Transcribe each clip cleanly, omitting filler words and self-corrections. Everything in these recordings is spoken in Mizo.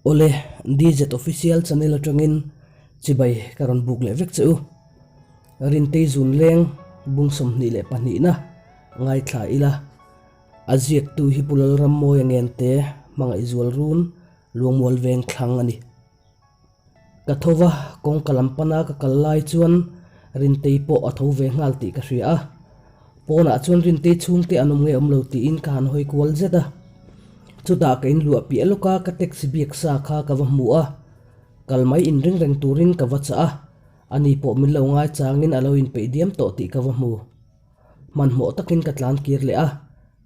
Awle, DZ Official channel atangin chibai ka rawn buk leh vek che u. Rintei zun leng bung 22 na ngaithla ila. A ziaktu hi Pu Lalrammawia Ngente hmangaih zual run Luangmual veng thlang a ni. Ka tho va, kawngka lam pana ka kal lai chuan Rintei pawh a tho ve nghal tih ka hria a. Pawnah chuan Rintei chhungte an awm nge awm lo tiin ka han hawi kual zet a. Chutah ka inluah piah lawk a, ka taxi biak sa kha ka va hmu a. Kal mai inring reng turin ka va chah a, ani pawh min lo ngai changin a lo inpeih diam tawh tih ka va hmu. Hmanhmawh takin ka tlan kir leh a,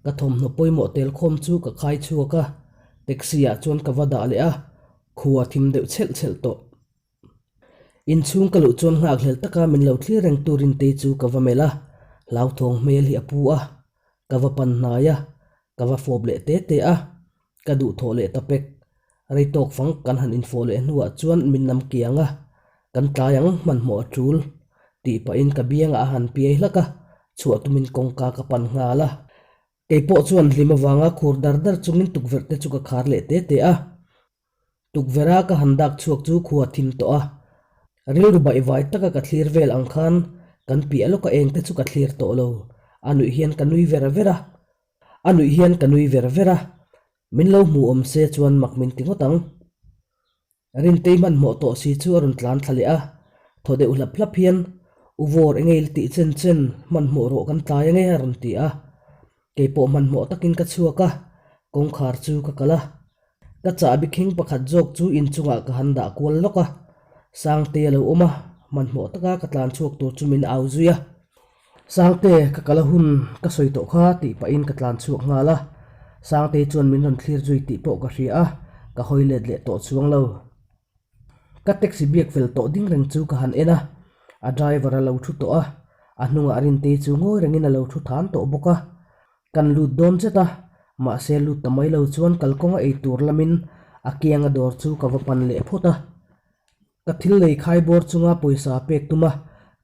ka thawmhnaw pawimawh tel khawm chu ka khai chhuak a, taxi ah chuan ka va dah leh a, khua thim deuh chhelh chhelh tawh. Inchhung ka luh chuan nghakhlel taka min lo thlir reng tur Rintei chu ka va melh a, hlauthawng hmel hi a pu a, ka va pan hnai a, ka va fawp leh te te a, ka duhthawh leh ta pek. Rei tawk fang kan han infawh leh hnuah chuan min nam kiang a, kan tlai ang hmanhmawh a tul tih pahin ka biangah a han piai hlak a, chhuah tumin kawngka ka pan nghal a. Kei pawh chuan hlim avanga khur dar dar chungin tukverh te chu ka khar leh te te a. Tukverha ka han dak chhuak chu khua thim tawh a, rilru baihvai taka ka thlir vel ang khan kan piah lawka eng te chu ka thlir tawh lo. A nuih hian ka nui ver ver a, a nuih hian ka nui ver ver a, min lo hmu awm se chuan mak min ti ngawt ang. Rintei hmanhmawh tawh si chu a rawn tlan thla leh a, thaw deuh hlap hlap hian, U Vawr engei la tih chen chen hmanhmawh rawh kan tlai ange a rawn ti a. Kei pawh hmanhmawh takin ka chhuak a, kawngkhar chu ka kalh a. Ka chahbi khing pakhat zawk chu inchungah ka han dah kual lawk a, Sangte a lo awm a, hmanhmawh taka ka tlan chhuak tur chu min au zui a. Sangte, ka kal a hun ka sawi tawh kha tih pahin ka tlan chhuak nghal a, Sangte chuan min rawn thlir zui tih pawh ka hria a, ka hawi let leh tawh chuang lo. Ka taxi biak fel tawh ding reng chu ka han en a, a driver a lo thu tawh a, a hnungah Rintei chu ngawi rengin a lo thu than tawh bawk a. Kan lut dawn zet a, mahse lut ta mai lo chuan kalkawnga ei tur lamin a kianga dawr chu ka va pan leh phawt a. Ka thil lei khai bawr chunga pawisa pek tum a,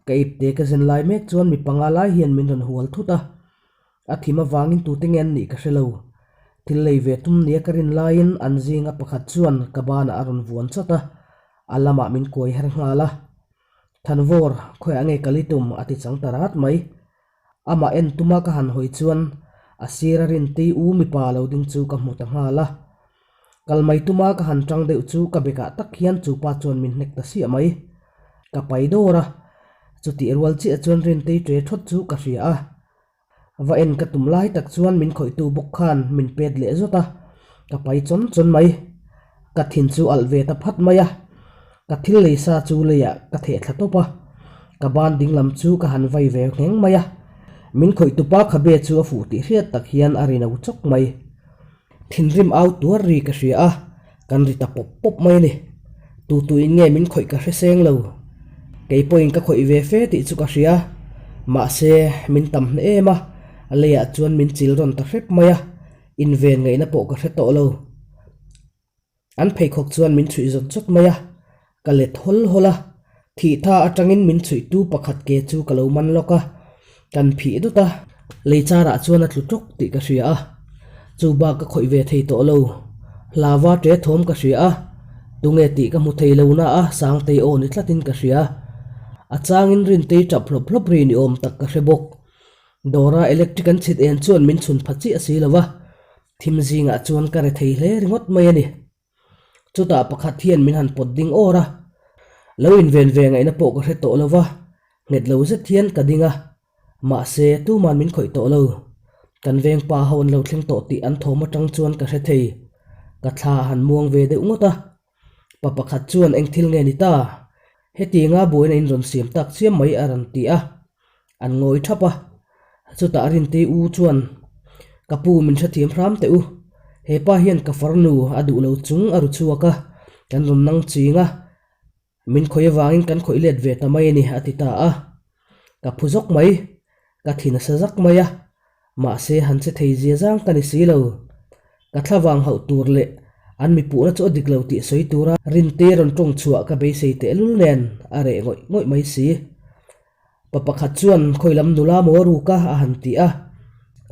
ka ipte ka zen lai mek chuan mi panga lai hian min rawn hual thut a. A thim avangin tute nge an nih ka hre lo. Thil lei ve tum nia ka rin laiin an zinga pakhat chuan ka banah a rawn vuan chawt a, a lamah min kuai her nghal a. Thanvawr, khawiah nge ka li tum? a ti chang ta rat mai. Amah en tuma ka han hawi chuan a sira Rintei u mipa lo ding chu ka hmu ta nghal a. Kal mai tuma ka han tang deuh chu ka bekah tak hian chu pa chuan min hnek ta siah mai. Ka pai dawr a, chutih rual chiah chuan Rintei ṭe thawt chu ka hria a. Va en ka tum lai tak chuan min khawihtu bawk khan min pet leh zawt a, ka pai chawn chawn mai. Ka thin chu alh ve ta phat mai a, ka thil lei sa chu leiah ka theh thla tawp a, ka ban ding lam chu ka han vai ve ngheng mai a, min khawih tupa khabe chu a fuh tih hriat tak hian a ri no chawk mai. Thinrim au tuar ri ka hria a, kan ri ta pawp pawp mai a ni. Tu tuin nge min khawih ka hre seng lo. Kei pawhin ka khawih ve fe tih chu ka hria, mahse min tam hne em a, leiah chuan min chil rawn ta hrep mai a. Inven ngaihna pawh ka hre tawh lo. An pheikhawk chuan min chhuih zawt zawt mai a, ka let hawl hawl a. Thih tha atangin min chhuihtu pakhat ke chu ka lo man lawk a, kan phih dawt a. Lei charah chuan a tlu tawk tih ka hria a, chu bak ka khawih ve thei tawh lo. Hlava ṭe thawm ka hria a, tunge tih ka hmu thei lo na a, Sangtei aw ni tlatin ka hria. A changin Rintei ṭap hlawp hlawp ri ni awm tak ka hre bawk. Dawra electric an chhit en chuan min chhun pha chiah si lo va, thim zingah chuan ka re thei hle ringawt mai a ni. Chutah pakhat hian min han pawt ding awr a, lo inven ve ngaihna pawh ka hre tawh lo va, nghet lo zet hian ka ding a, mahse tuman min khawih tawh lo. Kan veng pa ho an lo thleng tawh tih an thawm atang chuan ka hre thei. Ka thla a han muang ve deuh ngawt a, pa pakhat chuan eng thil nge ni ta? Hetianga buaina in rawn siam tak chiam mai a rawn ti a. An ngawi thap a, chutah Rintei u chuan, Ka pu min hrethiam hram teh u, he pa hian ka farnu a duh lo chung a ru chhuak a, kan rawn nang ching a, min khawih avangin kan khawih let ve ta mai a ni a ti ta a. Ka phu zawk mai, ka thi nasa zak mai a, mahse han che thei zia zang ka ni si lo. Ka thlavang hauh tur leh an mipuhna chu a dik lo tih sawi tura Rintei rawn tawng chhuah ka beisei tehlul nen a reh ngawih ngawih mai si. Pa pakhat chuan khawilam nula maw ruk a a han ti a.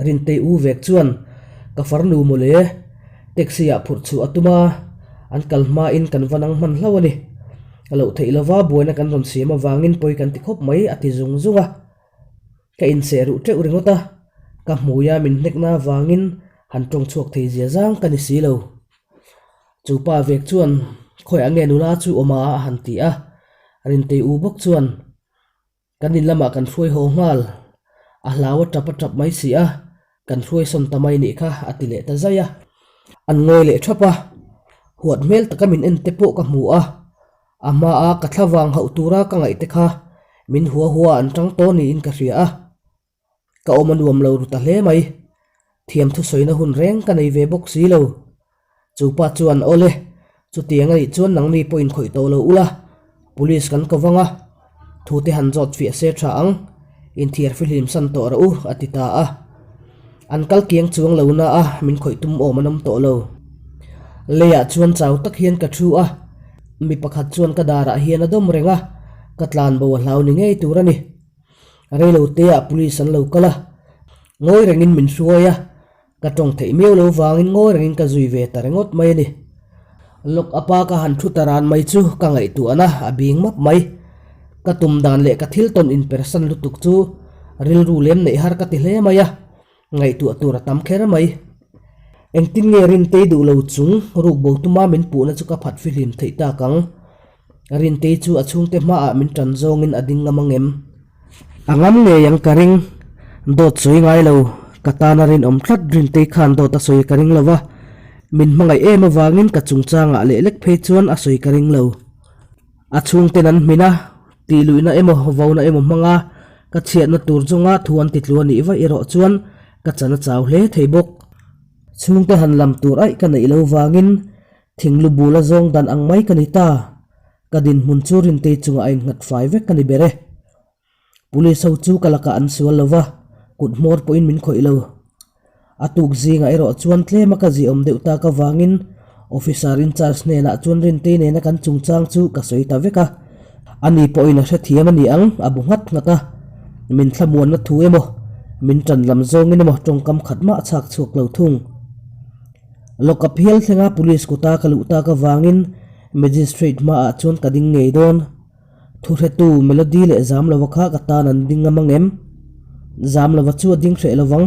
Rintei u vek chuan, Ka farnu mawle, taxi ah phurh chhuah a tum a. An kal hmain kan va nang hman hlauh a ni. A loh theih lova buaina kan rawn siam avangin pawi kan ti khawp mai a ti zung zung a. Ka inseh ruh teuh ringawt a, ka hmuia min hnekna avangin han tawng chhuak thei zia zang ka ni si lo. Chu pa vek chuan khawiah nge nula chu awm a a han ti a, Rintei u bawk chuan Kan in lamah kan hruai haw nghal, a hlau a tap a tap mai si a, kan hruai sawn ta mai nih kha a ti leh ta zai a. An ngawi leh thap a, huat hmel taka min en te pawh ka hmu a, a hmaa ka thlavang hauh tura ka ngaih te kha min hua hua an tang tawh niin ka hria a. Ka awm a nuam lo ru ta hle mai. Thiam thusawina hun reng ka nei ve bawk si lo. Chu pa chuan, Awle, chutiang a nih chuan nangni pawh inkhawih tawh lo ula, Police kan ko vang a, thu te han zawt fiah se tha ang, inthiar fihlim san tawh rawh u, a ti ta a. An kal kiang chuang lo na a, min khawih tum awm an awm tawh lo. Leiah chuan chau tak hian ka thu a, mi pakhat chuan ka darah hian a dawm reng a, ka tlanbo a hlau ni ngei tur a ni. Reiloteah police an lo kal a, ngawi rengin min hruai a, ka tawng theih miau lo vangin ngawi rengin ka zui ve ta ringawt mai a ni. Lawk a pa ka han thu ta ran mai chu ka ngaihtuahna a bing map mai. Ka tum dan leh ka thil tawn inpersan lutuk chu rilru lem neih har ka ti hle mai a, ngaihtuah tur a tam kher mai. Engtin nge Rintei duh lo chung rukbo tuma min puhna chu ka phat fihlim theih tak ang. Rintei chu a chhungte hmaah min tan zawngin a ding ngam ang em? A ngam ngei ang ka ring. Dawt sawi ngai lo, ka tana rinawm tlat Rintei khan dawt a sawi ka ring lo va, min hmangaih em avangin ka chungchangah leh lek phei chuan a sawi ka ring lo. A chhungten an hmin a, tih luihna emaw vona emaw hmanga ka chhiatna tur zawnga thu an titlu a nih vaih erawh chuan ka chan a chau hle thei bawk. Chhungte han lam tur aih ka neih lo vangin Thinglu bula zawng dan ang mai ka ni ta. Ka dinhmun chu Rintei chungah a innghat fai vek ka ni ber e. Police ho chu ka lakah an sual lo va, kut hmawr pawhin min khawih lo. A tuk zingah erawh chuan tlema ka ziahawm deuh tak avangin Officer in charge hnenah chuan Rintei nena kan chungchang chu ka sawi ta vek a. Ani pawhin a hrethiam a ni ang, a bu nghat nghat a. Min thlamuanna thu emaw, min ṭan lam zawngin emaw ṭawngkam khat mah a chhak chhuak lo thung. Lawkap hial thlenga police kuta ka luh tak avangin Magistrate hmaah chuan ka ding ngei dawn. Thuhretu Melody leh Zamlova kha ka tan an ding ngam ang em? Zamlova chu a ding hreh lovang.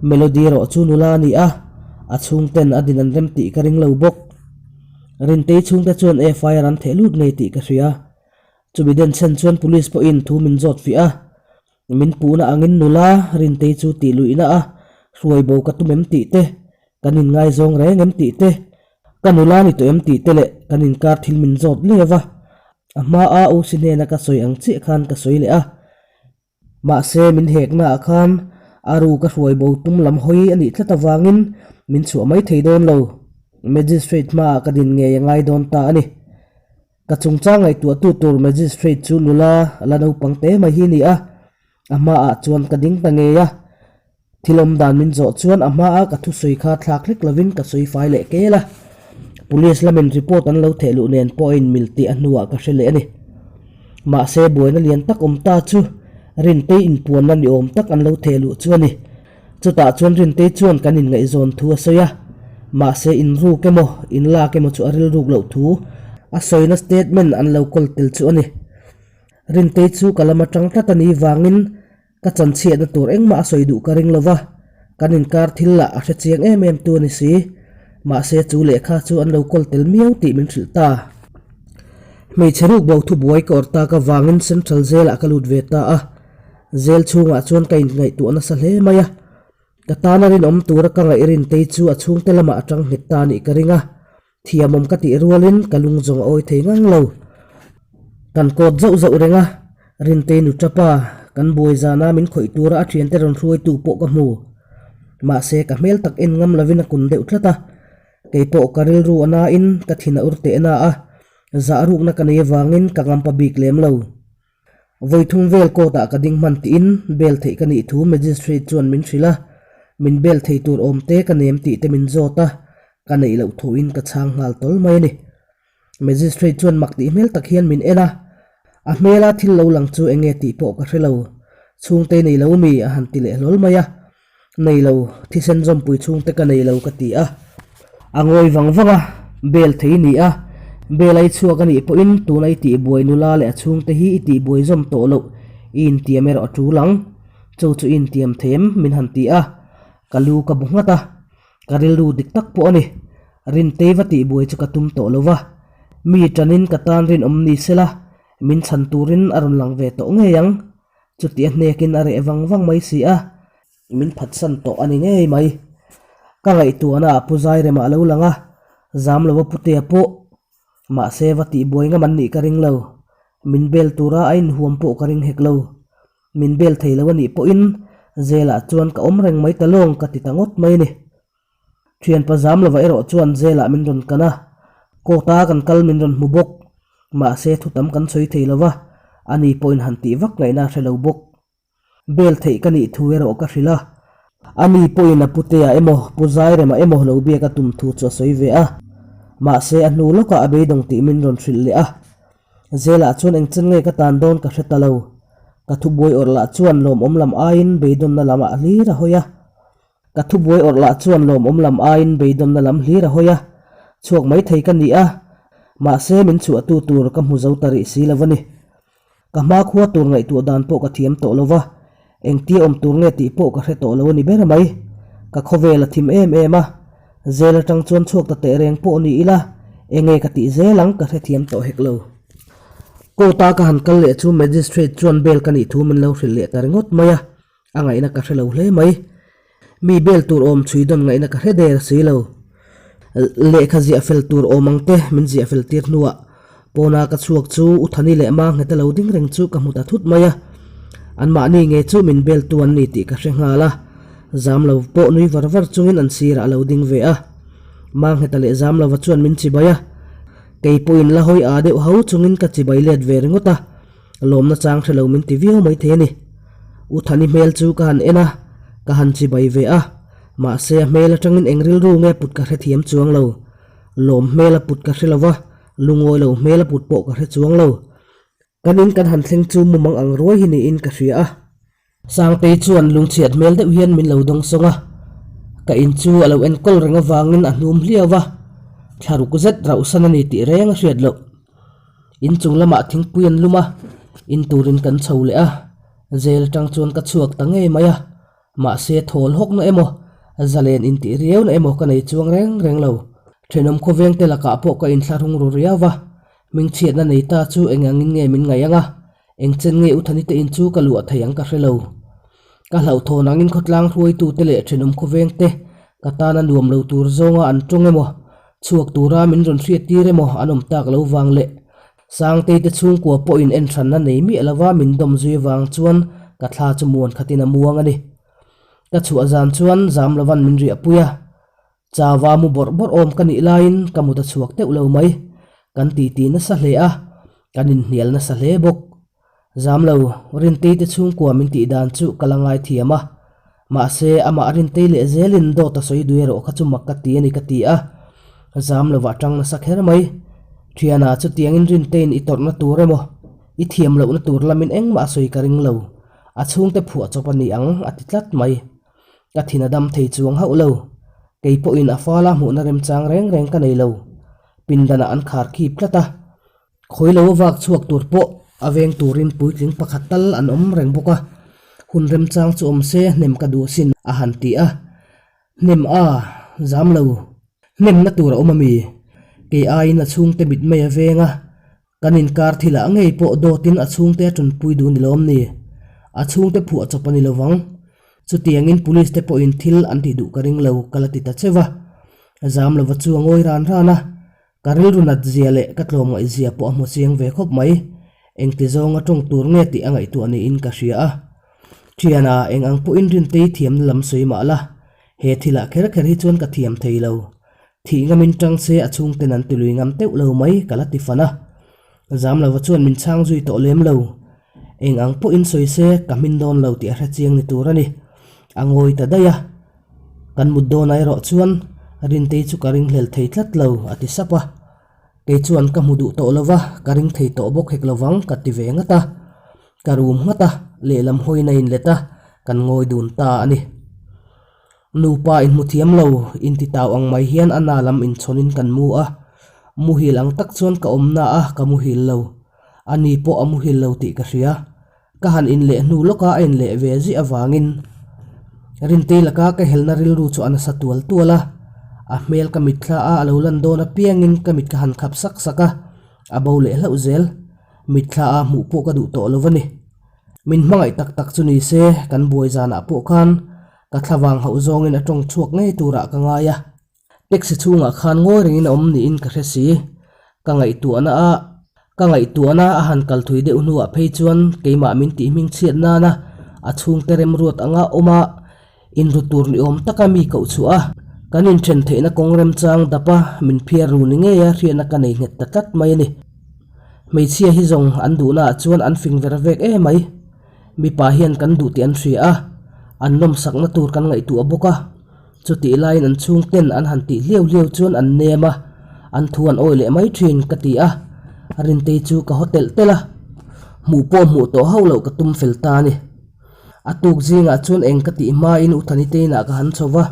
Melody erawh chu nula a ni a, a chhungten a din an rem tih ka ring lo bawk. Rintei chhungte chuan FIR an theh lut ngei tih ka hria. Chumi denchhen chuan police pawhin thu min zawt fiah a. Min puhna angin nula Rintei chu tih luihna a hruai bo ka tum em tih te, kan inngaizawng reng em tih te, ka nula ni tawh em tih te leh kan inkar thil min zawt leu va. A hma a Usi hnena ka sawi ang chiah khan ka sawi leh a. Mahse min hekna ah khan a ru ka hruai bo tum lam hawi a nih tlat avangin min chhuah mai thei dawn lo. Magistrate hmaah ka din ngei a ngai dawn ta a ni. Ka chungchang ngaihtuahtu tur Magistrate chu nula la naupang te mai hi a ni a, a hmaah chuan ka ding ta ngei a. Thil awm dan min zawh chuan a hmaa ka thusawi kha thlak hlek lovin ka sawi fai leh kel a. Police lamin report an lo theh luh nen pawh a inmil tih a hnuah ka hre leh a ni. Mahse buaina lian tak awm ta chu Rintei inpuanna ni awm tak an lo theh luh chu a ni. Chutah chuan Rintei chuan kan inngaihzawn thu a sawi a, mahse inruk emaw, inlak emaw chu a rilruk loh thu a sawina statement an lo kawl tel chu a ni. Rintei chu ka lam atang tlat a nih vangin ka chanchhiatna tur engmah a sawi duh ka ring lo va, kan inkar thil lah a hre chiang em em tu a ni si. Mahse chu lehkha chu an lo kawl tel miau tih min hrilh ta. Hmeichhe ruk bo thubuai ka awrh tak avangin Central Jail ah ka lut ve ta a. Zel chhungah chuan ka inngaihtuah nasa hle mai a, ka tana rinawm tura ka ngaih Rintei chu a chhungte lamah a tang nghet ta anih ka ring a, thiamawm ka tih rualin ka lung zawng a awi thei ngang lo. Kan kawt zauh zauh reng a, Rintei nu tapa kan buai zana min khawih tura a thiante rawn hruaitu pawh ka hmu. Mahse ka hmel tak en ngam lovin a kun deuh tlat a, kei pawh ka rilru a nain ka thin a ur teh na a, zah rukna ka nei avangin ka ngampa bik lem lo. Vawi thum vel court ah ka ding hman tiin bail theih ka nih thu magistrate chuan min hrilh a, min bail thei tur awm te ka nem tih te min zawt a, ka neih loh thu in ka chhang nghal tawl mai a ni. Magistrate chuan mak tih hmel tak hian min en a, a hmela thil lo lang chu enge tih pawh ka hre lo, chhungte nei lo mi a han ti leh hlawl mai a, Nei lo, thisen zawmpui chhungte ka nei lo ka ti a. A ngawi vang vang a, Bel thei i ni a, bel a i chhuak a nih pawhin tuna i tihbuai nula leh a chhungte hi i tihbuai zawm tawh loh i intiam erawh a tul ang. Chu chu i intiam thei em? min han ti a, ka lu ka bu nghat a, ka rilru dik tak pawh a ni. Rintei va tihbuai chu ka tum tawh lo va, mi tanin ka tan rinawm ni sela min chhan turin a rawn lang ve tawh ngei ang. Chuti a hnekin a reh vang vang mai si a. Min phatsan tawh a ni ngei mai. Ka ngaihtuahna ah Pu Zairema a lo lang a, zam lo a Putea pawh. Mahse va tihbuai ngam an nih ka ring lo. Min bel tura a inhuam pawh ka ring hek lo. Min bel thei lo a nih pawhin Zelah chuan ka awm reng mai ta lawng ka ti ta ngawt mai a ni. Thianpa zam lova erawh chuan Zelah min rawn kan a, court a kan kal min rawn hmu bawk. Mahse thu tam kan sawi thei lo va, ani pawhin han tih vak ngaihna a hre lo bawk. Bel theih ka nih thu erawh ka hrilh a, ani pawhin a putea emaw Pu Zairema emaw lo biak a tum thu chu a sawi ve a, mahse a hnu lawkah a beidawng tih min rawn hrilh leh a. Zelah chuan engchen nge ka tan dawn ka hre ta lo, ka thubuai awrh lah chuan lawmawm lam aiin beidawnna lamah hlir a hawi a. Ka thubuai awrh lah chuan lawmawm lam aiin beidawnna lam hlir a hawi a, chhuak mai thei ka ni a, mahse min chhuahtu tur ka hmu zo ta rih si lo a ni. Ka hmakhua tur ngaihtuah dan pawh ka thiam tawh lo va, engtia awm tur nge tih pawh ka hre tawh lo a ni ber mai. Ka khawvel a thim em em a, zel atang chuan chhuak ta teh reng pawh ni ila, enge ka tih zel ang ka hrethiam tawh hek lo. Court a ka han kal leh chu Magistrate chuan bail ka nih thu min lo hrilh leh ta ringawt mai a, a ngaihna ka hre lo hle mai. Mi bel tur awm chhui dawn ngaihna ka hre der si lo. Lehkha ziah fel tur awm ang te min ziah fel tir hnuah pawna ka chhuak chu U Thani leh Ma Ngheta lo ding reng chu ka hmu ta thut mai a. Anmahni nge chu min beltu an ni tih ka hre nghal a. Zam lo pawh nui var var chungin an sirah a lo ding ve a. Ma Ngheta leh Zam lova chuan min chibai a. Kei pawhin la hawi aa deuh ho chungin ka chibai let ve ringawt a. Lawmna chang hre lo min ti viau maithei a ni. U Thani hmel chu ka han en a, ka han chibai ve a. Mahse a hmel atangin eng rilru nge put ka hrethiam chuang lo. Lawm hmel a put ka hre lo va, lungawi lo hmel a put pawh ka hre chuang lo. Kan in kan han thleng chu mumang ang ruai hi niin ka hria a. Sangtei chuan lungchhiat hmel deuh hian min lo dawng sawng a, ka in chu a lo enkawl reng avangin a hnum hliau va, thla ruk zet rauhsan a ni tih reng a hriat loh. In chung lamah thingpui an lum a, in turin kan chho leh a, jail atang chuan ka chhuak ta ngei mai a, mahse thawl hawkna emaw, zalen intih riauna emaw ka nei chuang reng reng lo. Thenawm khawvengte lakah pawh ka inthlahrung ru riau va, hmingchhiatna nei ta chu eng angin nge min ngaih ang a, Engchen nge U Thani te in chu ka luah thei ang ka hre lo. Ka hlauhthawn angin khawtlang hruaitute leh thenawm khawvengte ka tana nuam lo tur zawnga an tawng emaw, chhuak tura min rawn hriattir emaw an awm tak lo vang leh Sangtei te chhungkua pawhin enhranna nei miah lova min dawm zui avang chuan ka thla chu muan khatin a muang a ni. Ka chhuah zan chuan zam lovan min riahpui a. Chava mu bawrh bawrh awm ka nih laiin ka mut a chhuak deuh lo mai. Kan titi nasa hle a, kan inhnial nasa hle bawk. Zam lo, Rintei te chhungkua min tih dan chu ka la ngaithiam a. Mahse, amah Rintei leh zelin dawt a sawi dui erawh kha chu mak ka ti a ni ka ti a. Zam lovah tang nasa kher mai. Thiana chutiangin Rinteiin i tawrhna tur emaw, i thiam lohna tur lamin engmah a sawi ka ring lo. A chhungte phuah chawp a ni ang a ti tlat mai. Ka thin a dam thei chuang hauh lo. Kei pawhin a fala hmuhna remchang reng reng ka nei lo. Pindanah an khar khip tlat a. Khawi lo a vak chhuak tur pawh a veng turin puitling pakhat tal an awm reng bawk a. Hun remchang chu awm se hnem ka duh asin a han ti a. Hnem a, zam lo. Hnemna tur a awm a mi? Kei aiin a chhungte mit mai a veng a. Kan inkar thilah ngei pawh dawtin a chhungte a ṭanpui duh ni lawm ni? A chhungte phuah chawp a ni lovang. Chutiangin police te pawhin thil an tih duh ka ring lo ka la ti ta cheu a. Zam lova chu a ngawi ran ran a, ka rilru nat zia leh ka tlawmngaih zia pawh a hmu chiang ve khawp mai. Engti zawnga ṭawng tur nge tih a ngaihtuah niin ka hria a. Thiana, eng ang pawhin Rintei thiamna lam sawi mah la, he thilah kher kher hi chuan ka thiam thei lo. Thih ngamin tang se a chhungten an ti lui ngam teuh lo mai ka la ti fan a. Zam lova chuan min chhang zui tawh lem lo. Eng ang pawhin sawi se ka hmin dawn lo tih a hre chiang ni tur a ni. A ngawi ta daih a. Kan mut dawnah erawh chuan Rintei chu ka ringhlel thei tlat lo a ti sap a. Kei chuan ka hmu duh tawh lova ka ring thei tawh bawk hek lovang ka ti ve ngat a. Ka rum nghat a, lehlam hawiin a inlet a, kan ngawi dun ta a ni. Nupa inhmu thiam lo, intitau ang mai hian a na lam inchhawnin kan mu a. Muhil ang tak chuan ka awm na a, ka muhil lo. Ani pawh a muhil lo tih ka hria. Ka han inleh hnu lawka a inleh ve ziah avangin Rintei laka ka helna rilru chu a nasa tual tual a. A hmel ka mitthla a, a lo lan dawn apiangin ka mit ka han khap sak sak a, a bo leh hlauh zel. Mitthla a hmuh pawh ka duh tawh lo a ni. Min hmangaih tak tak chu ni se, kan buai zanah pawh khan ka thlavang hauh zawngin a tawng chhuak ngei turah ka ngai a. Taxi chhungah khan ngawi rengin a awm niin ka hre si. Ka ngaihtuahna a ka ngaihtuahna a han kal thui deuh hnuah phei chuan keimah min tih hming chhiat nana a chhungte remruat anga awm a, inru tur ni awm taka mi koh chhuah a, kan inthen theihna kawng remchang dapa min phiar ru ni ngeia hriatna ka nei nghet ta tlat mai a ni. Hmeichhia hi zawng an duhnaah chuan an fing ver vek emai. Mipa hian kan duh tih an hria a, an nawmsakna tur kan ngaihtuah bawk a. Chutih laiin an chhungten an han tih hliau hliau chuan an nem a, an thu an awi leh mai thin ka ti a, Rintei chu ka haw telh telh a, hmuh pawh hmuh tawh hauh loh ka tum fel ta a ni. A tuk zingah chuan eng ka tih hmain U Thani te inah ka han chho va,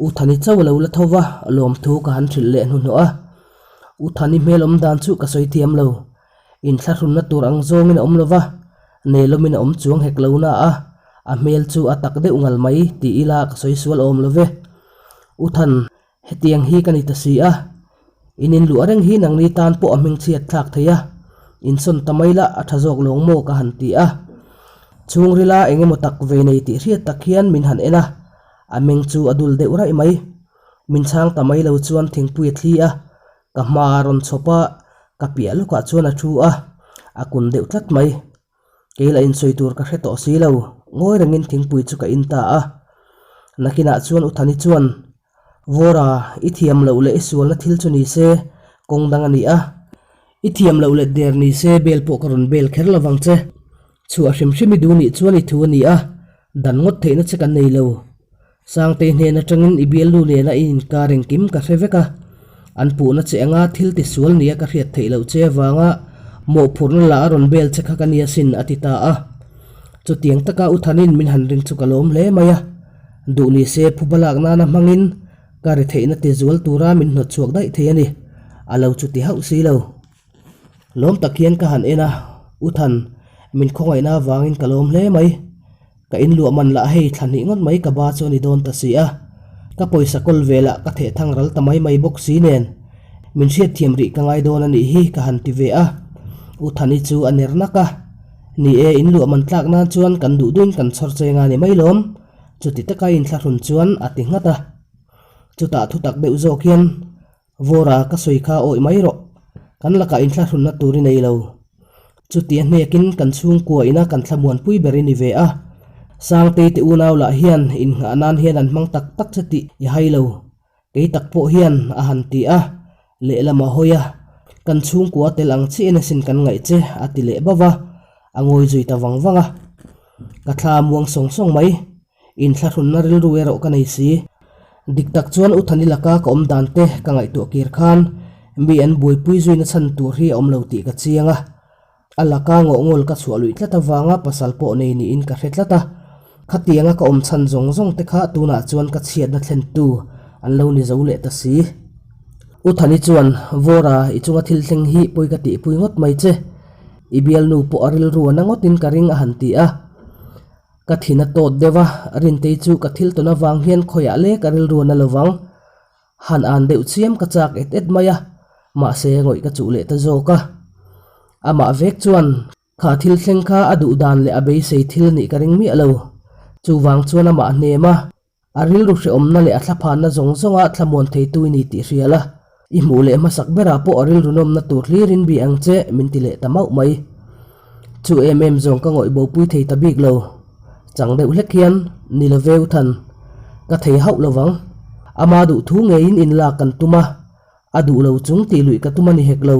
U Thani chauh a lo la tho va, lawmthu ka han hrilh leh hnuhnawh a. U Thani hmel awm dan chu ka sawi thiam lo. Inthlahrunna tur ang zawngin a awm lo va, nelawmin a awm chuang hek lo na a, a hmel chu a tak deuh ngal mai ti ila ka sawi sual awm lo ve. U Than, hetiang hi ka ni ta si a, in inluah reng hi nangni tan pawh a hmingchhiat thlak thei a, insawn ta mai la a tha zawk lawng maw ka han ti a. Chhungrila eng emaw tak ve nei tih hriat tak hian min han en a, a meng chu a dul deuh raih mai. Min chhang ta mai lo chuan thingpui a thli a, Ka hma a rawn chhawp a, ka piah lawkah chuan a thu a, a kun deuh tlat mai. Kei lah insawi tur ka hre tawh si lo, ngawi rengin thingpui chu ka in ta a. Nakinah chuan U Thani chuan, Vawra, i thiam loh leh i sualna thil chu ni se, kawng dang a ni a. I thiam loh leh der ni se bel pawh ka rawn bel kher lovang che. Chhuah hrim hrim i duh nih chuan i thu a ni a, dan ngawt theihna che kan nei lo. Sangtei hnen atangin i bialnu nena i inkar engkim ka hre vek a, an puhna che anga thil ti sual nia ka hriat theih loh che avanga mawhphurhna lah a rawn bel che kha ka nia sin a ti ta a. Chutiang taka U Thanin min han ring chu ka lawm hle mai a, duh ni se phuba lak nana hmangin ka ri theihna ti zual tura min hnawt chhuak daih thei a ni, a lo chu ti hauh si lo. Lawm tak hian ka han en a, U Than, min khawngaihna avangin ka lawm hle mai. Ka inluah man lah hei thla hnih ngawt mai ka ba chu a ni dawn ta si a, ka pawisa kawl velah ka theh thang ral ta mai mai bawk si nen, min hriatthiam rih ka ngai dawn a nih hi ka han ti ve a. U Thani chu a ner nak a, Ni e, inluah man tlak nan chuan kan duh duhin kan chhawr cheng a ni mai lawm, chuti taka inthlahrun chuan a ti nghat a. Chutah thutak deuh zawk hian Vawra ka sawi kha awih mai rawh, kan lakah inthlahrunna tur i nei lo. Chuti a hnekin kan chhungkua ina kan thlamuanpui ber i ni ve a, Sangtei te unau lah hian innghah nan hian an hmang tak tak che tih i hai lo. Kei tak pawh hian a han ti a, lehlam a hawi a, kan chhungkua tel ang chiah in asin kan ngaih che a ti leh bauh a, a ngawi zui ta vang vang a. Ka thla a muang sawng sawng mai. Inthlahrunna rilru erawh ka nei si. Dik tak chuan U Thani laka ka awm dan te ka ngaihtuah kir khan mi an buaipui zuina chhan tur hi a awm lo tih ka chiang a. A laka ngawhngawl ka chhuah luih tlat avanga pasal pawh nei niin ka hre tlat a. Khatianga ka awm chhan zawng zawng te kha tunah chuan ka chhiatna thlentu an lo ni zo leh ta si. U Thani chuan, Vawra, i chunga thil thleng hi pawi ka tihpui ngawt mai che. I bialnu pawh a rilru a na ngawtin ka ring a han ti a. Ka thin a tawt deuh a, Rintei chu ka thil tawn avang hian khawiah lek a rilru a na lovang. Han an deuh chiam ka chak et et mai a, mahse ngawih ka chuh leh ta zawk a. Amah vek chuan kha thil thleng kha a duh dan leh a beisei thil nih ka ring miah lo. Chuvang chuan amah hnem a. A rilru hrehawmna leh a thlaphanna zawng zawnga thlamuan theitu i ni tih hria la, i hmuh leh hmasak berah pawh a rilru nawmna tur hlirin bi ang che min ti leh ta mauh mai. Chu em em zawng ka ngawih bopui thei ta bik lo. Chang deuh hlek hian, Ni lo veu than. Ka thei hauh lo vang. Ama duh thu ngeiin inlak kan tum a, a duh lo chung tih luih ka tum a ni hek lo.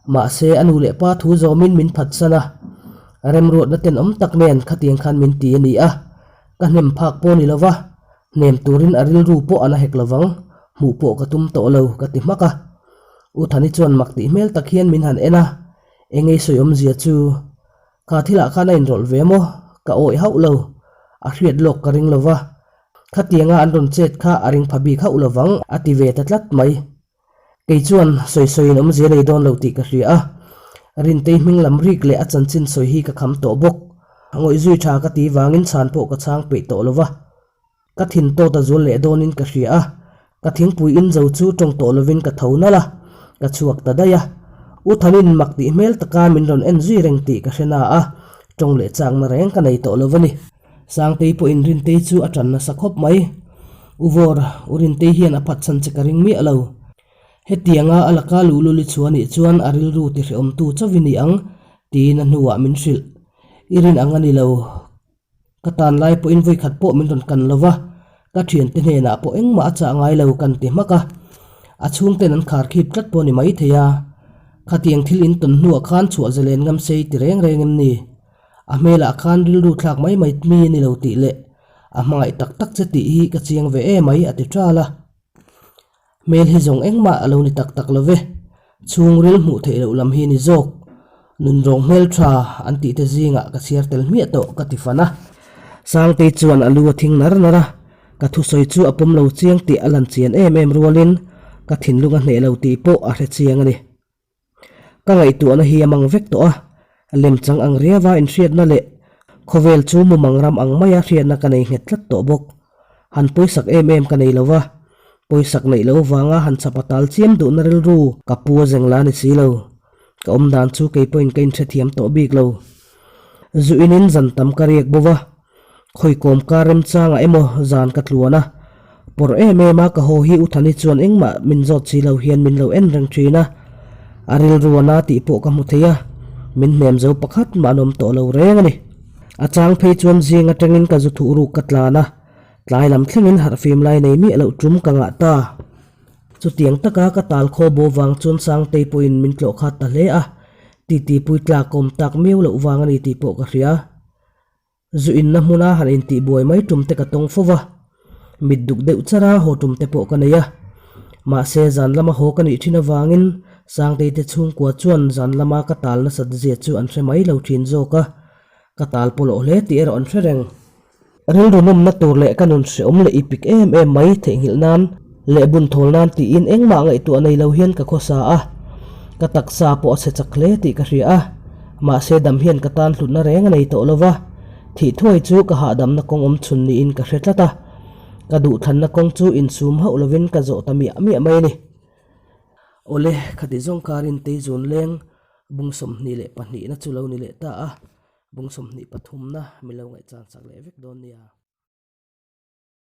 Mahse a nu leh pa thu zawmin min phatsan a, remruatna tenawm tak nen khatiang khan min ti a ni a. Ka hnem phak pawh ni lova, hnem turin a rilru pawh a la hek lovang, hmuh pawh ka tum tawh lo, ka ti hmak a. U Thani chuan mak tih hmel tak hian min han en a, Eng ei sawi awmzia chu? Kha thilah khan a inrawlh ve maw? Ka awih hauh lo, a hriat lawk ka ring lova, khatianga an rawn chet kha a ring pha bik hauh lovang, a ti ve ta tlat mai. Kei chuan sawi sawiin awmzia nei dawn lo tih ka hria a, Rintei hming lam rik leh a chanchin sawi hi ka kham tawh bawk. Ngawih zui tha ka ti vangin chhan pawh ka chhang peih tawh lo va. Ka thin tawt a zual leh dawnin ka hria a, ka thingpui in zo chu tawng tawh lovin ka tho nalh a, ka chhuak ta daih a. U Thanin mak tih hmel taka min rawn en zui reng tih ka hre na a, tawng leh chakna reng ka nei tawh lo a ni. Sangtei pawhin Rintei chu a tan nasa khawp mai. U Vawr, U Rintei hian a phatsan che ka ring miah lo. Hetianga a laka luhlul i chhuah nih chuan a rilru tihrehawmtu chauh i ni ang, tiin a hnuah min hrilh. I rin ang a ni lo. Ka tan lai pawhin vawikhat pawh min rawn kan lo va, ka thiante hnenah pawh engmah a chah ngai lo kan ti hmak a. A chhungten an kharkhip tlat pawh a ni maithei a. Khatiang thil in tawn hnuah khan chhuah zalen ngam sei ti reng reng em ni? A hmelah khan rilru thlak mai mai mi a ni lo tih leh a hmangaih tak tak che tih hi ka chiang ve em mai a ti ṭal a. Hmel hi zawng engmah a lo ni tak tak lo ve. Chhungril hmuh theih loh lam hi ni zawk. Nunrawng hmel tha an tih te zingah ka chhiar tel hmiah tawh ka ti fan a. Sangtei chuan a lu a thing nar nar a, ka thusawi chu a pawm lo chiang tih a lan chian em em rualin ka thinlung a hneh lo tih pawh a hre chiang a ni. Ka ngaihtuahna hi a mang vek tawh a, lemchang ang riava inhriatna leh khawvel chu mumang ram ang maia hriatna ka nei nghet tlat tawh bawk. Han pawisak em em ka nei lo va, pawisak neih loh vanga han chhapa tal chiam duhna rilru ka pu a zeng la ni si lo. Ka awm dan chu kei pawhin ka inhrethiam tawh bik lo. Zu inin zan tam ka riak bo va, Khawikawm ka remchangah emaw zan ka tluan a, pawrh em em a ka haw hi U Thani chuan engmah min zawt si lo hian min lo en reng thin a, a rilru a na tih pawh ka hmu thei a, min hnem zo pakhat mah an awm tawh lo reng a ni. A chang phei chuan zing atangin ka zu thuh ruk ka tlan a, tlai lam thlengin harhfim lai nei miah loh tum ka ngah ta. Chutiang taka ka tal khaw bo vang chuan Sangtei pawhin min tlawh khat ta hle a, titi pui tlak awm tak miau loh vang a ni tih pawh ka hria. Zu inna hmuna han intih buai mai tum te ka tawng fo va, mit duk deuh chara haw tum te pawh ka nei a. Mahse zan lama haw ka nih thin avangin Sangtei te chhungkua chuan zan lama ka tal nasat zia chu an hre mai lo thin zawk a, ka tal pawlawh hle tih erawh an hre reng. Rilru nawmna tur leh ka nun hreawm leh ipik em em mai theihnghilh nan leh bun thawl nan tiin engmah ngaihtuah nei lo hian ka khawsa a, ka taksa pawh a chhe chak hle tih ka hria a. Mahse dam hian ka tan hlutna reng a nei tawh lo va, thih thuai chu ka hahdamna kawng awm chhun niin ka hre tlat a. Ka duhthlanna kawng chu insum hauh lovin ka zawh ta miah miah mai a ni. Awle, khati zawng karin Teizun leng bung 22 na chu lo ni leh ta a, bung 23 na min lo ngaihchan sak leh vek dawn nia.